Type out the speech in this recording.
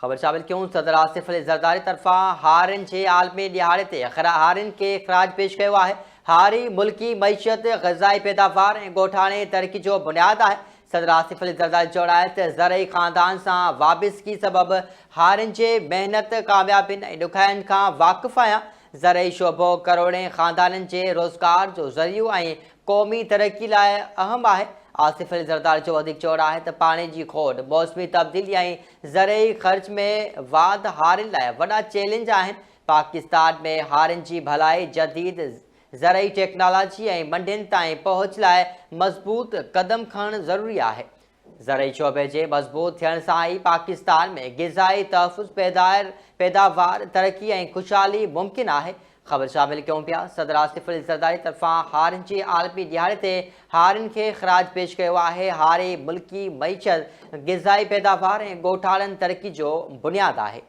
خبر شامل ڪيون صدر آصف علي زرداري طرفان هارين جي عالمي ڏهاڙي تي هارين کي خراج پيش ڪيو آهي. هاري ملڪي معيشت، غذائي پيداوار ۽ ڳوٺاڻي ترقي جو بنياد آهي. صدر آصف علي زرداري چوڻ آهي ته زرعي خاندان سان وابستگي سبب هارين جي محنت، ڪاميابين ۽ ڏکيائين کان واقف آهيان. زرعي شعبو ڪروڙين خاندانن جي روزگار جو ذريعو ۽ قومي ترقي لاء اهم آهي. آصف علي زرداري جو وڌيڪ چوڻ آهي ته پاڻي جي کوٽ، موسمي تبديلي ۽ زرعي خرچ ۾ واڌ هارين لاء وڏا چئلينج آهن، پاڪستان ۾ هارين جي ڀلائي، جديد زرعي ٽيڪنالاجي ۽ منڊين تائين پهچ لاء مضبوط قدم کڻڻ ضروري آهي. زرعي شعبي جي مضبوط ٿيڻ سان ئي پاڪستان ۾ غذائي تحفظ، پيداوار، ترقي ۽ خوشحالي ممڪن آهي. خبر شامل ڪيون پيا صدر آصف علي زرداري طرفان هارين جي عالمي ڏهاڙي تي هارين کي خراج پيش ڪيو آهي، هاري ملڪي معيشت، غذائي پيداوار ۽ ڳوٺاڻن ترقي جو بنياد آهي.